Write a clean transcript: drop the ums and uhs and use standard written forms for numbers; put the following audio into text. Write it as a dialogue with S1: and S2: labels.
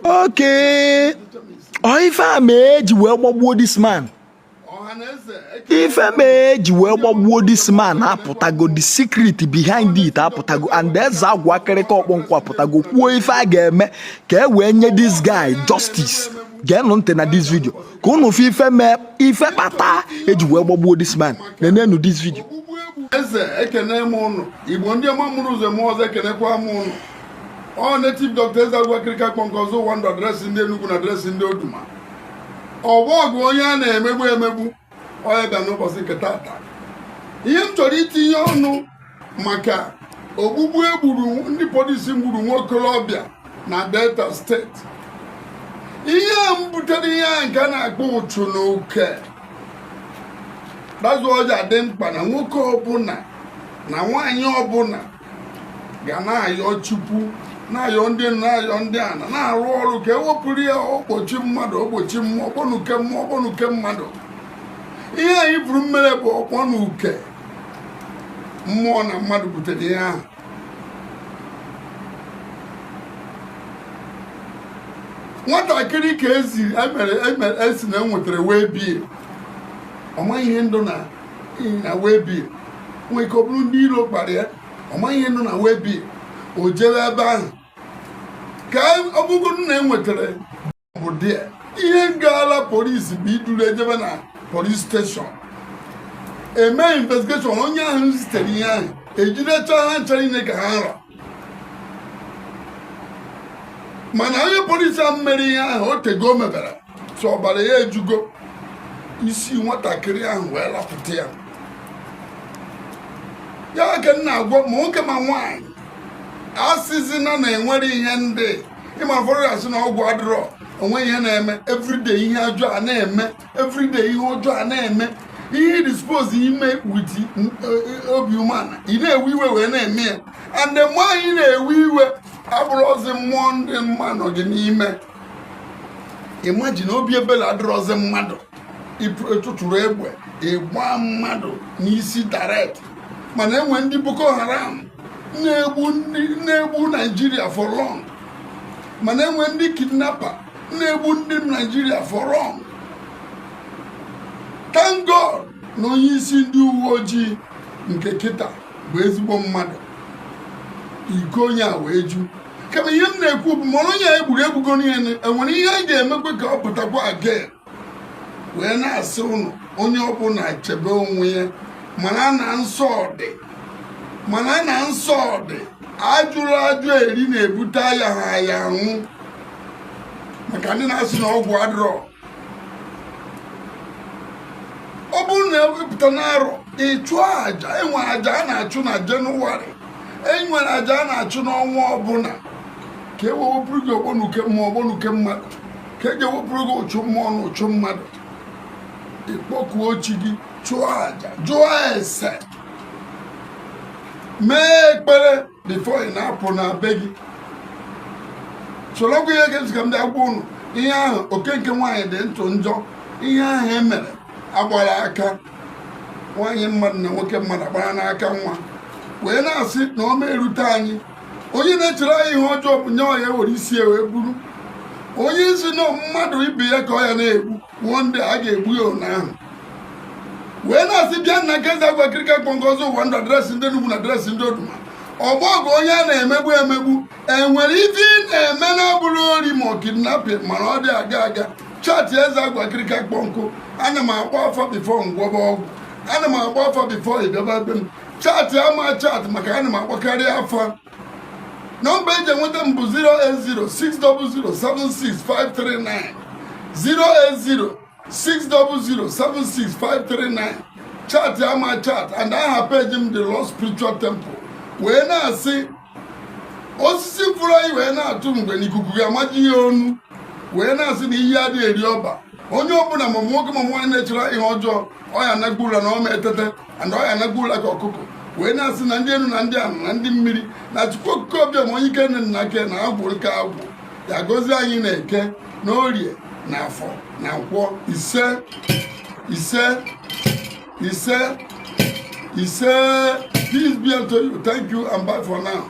S1: Okay, ọ ife a mee eji wee gbagbuo this man. Ife mee eji wee gbagbuo this man apụtago. The secret behind it apụtago, and Eze Agwụ Akịrịka Ọkpọnkwụ apụtago kwuo ife a ga-eme ka e wee nye this guy justice. Geenụ ntị na this video ka unu fụ ife mee, ife kpata eji wee gbagbuo this man. Nenenu this video.
S2: Eze, ekene m ụnụ. Igbo ndị ọma mụrụ ụzọ m ọzọ, ekenekwa m ụnụ. Ọ native doctor Eze Agwụ Akịrịka Kpọnkọ ọzọ ụwa ndụ, address ndị Enugwu na address ndị Oduma. Ọgbọ ọgụ onye a na-emegbu emegbu, onye bịa n'ụbọchị nke tata, ihe m chọrọ itinye ọnụ maka ogbugbu egburu ndị polisi gburu nwokorobịa na Delta Steeti. Ihe a m butere, ihe a nke a na-akpọ ụchụ na uke dazụ ọja dị mkpa na nwoke ọbụla na nwaanyị ọbụla ga na-ayọ Chukwu, na-ayọ ndị, na-ayọ ndị ana, na-arụ ọrụ ka ewepụrụ ya ogbochi mmadụ, ogbochi mmụọ, ọkpọnuke mmụọ, ọkpọnuke mmadụ. Ihe anyị pụrụ mmere bụ ọkpọnuke mmụọ na mmadụ butere ihe ahụ. Nwatakịrị ka ezi emere emere esi na enwetara wee bie, ọ maghị ihe ndụ na na wee bie. Nwee ike ọ bụrụ ndị iro kpara ya, ọ maghị ihe ndụ na wee bie. O jere ebe ahụ ka ọ bụgodu na enwetara bụ di ya. Ihe gaala polisi bụ iduru ejebe na police station, eme investigation. Onye ahụ zitere ihe ahụ, ejidecha ha ncha niile ka ha nra. Mana onye polisi ahụ mere ihe ahụ, o tego o mebere, so ọbara ya ejugo isi nwatakịrị ahụ wee lapụta ya. Ya ka m na-agwa ma nwoke ma nwaanyị, asịzina na enwere ihe ndị ịma. Ụfọdụ asị na ọgwụ adịrọ, onwe ihe na-eme everyday, ihe ọjọọ a na-eme everyday, ihe ọjọọ a na-eme. Ihe dispose ime with obi umeala, ị na-ewe iwe wee na-eme ya. And mgbe anyị na-ewe iwe, abụrụzi mmụọ ndị mma nọ gị n'ime. Imagine, obi ebele adịrọzi mmadụ. Ịtụtụrụ egbe ịgba mmadụ n'isi direct. Mana enwe ndị Boko Haram na-egbu ndị, na-egbu Naijiria for long. Mana enwe ndị kidnapper na-egbu ndị Naijiria for long. Thank God na onye isi ndị uwe ojii nke kịta bụ ezigbo mmadụ. Iko onye a wee ju. Kama ihe m na-ekwu bụ, mana onye a egburu egbugo niile, enwere ihe a ga-emekwe ka ọ pụtakwa again. Wee na-asị ụnụ, onye ọbụla chebe onwe ya, mara na nsọ dị, mara na nsọ dị. Ajụrụ ajụ eri na-ebute aya ha ya anwụ. Maka ndị na-asị na ọgwụ adịrọ, ọ bụrụ na ewepụta n'arọ ịchụ aja, enwe aja a na-achụ na Jenụwarị, enwere aja a na-achụ n'ọnwa ọbụla ka e wepụrụ gị ogbonuke mmụọ, ogbonuke mmadụ, ka e ji ewepụrụ gị ụchụ mmụọ na ụchụ mmadụ. Ịkpọkuo chi gị, chụọ aja, jụọ ese, mee ekpere before ị na-apụ na be gị. Sorokwa ihe ga-esi ka m bịa gwa ụnụ ihe ahụ. Oke nke nwaanyị dị ntụ njọ. Ihe ahụ e mere agbara aka nwaanyị mmadụ na nwoke mmadụ agbara n'aka nwa, wee na-asị na ọ ma erute anyị. Onye na-echere anyị ihe ọjọọ bụ nye ọya ewere isi ya wee buru. Onye isi na mmadụ ibe ya ka ọ ya na-egbu, one day a ga-egbu ya ụnyaahụ. Wee na-asị, bịa na nke Eze Agwụ Akịrịka Kpọnkọzọ ụwa ndụ, address ndị Enugwu na address ndị Oduma. Ọgbọ ọgụ onye a na-emegbu emegbu, enwere ife ị na-eme na-abụrụ ori ma ọ kidnapping, mana ọ dị aga aga. Chat Eze Agwụ Akịrịka Kpọnkụ. Ana m agba afa before ngwọba ọgwụ, ana m agba afa before ịbịaba be m. Chat ama chat, maka ana m agbakarị afa. Nọmba eji enweta m bụ 08060076539, 08060076539. Chat ama chat, and aha page m dị Lord Spiritual Temple. Wee na-asị, osisi fụrụ anyị wee na-atụ mgbe n'ikuku ga-amaji ya onu. Wee na-asị na ihe adịghị eri ọba. Onye ọbụla, ma nwoke ma nwaanyị, na-echere ihe ọjọọ, ọ ya anagbu ụra na ọma etete, and ọ ya anagbu ụra ka ọkụkọ. Wee na-asị na ndị elu na ndị ala na ndị mmiri na Chukwu Okike Ọbịa ma onye ike nne nna ake na agwụ nke agwụ ya gozie anyị na Eke na Orie na Afọ na Nkwọ. Ise, ise, ise, ise. Peace be unto you. Thank you and bye for now.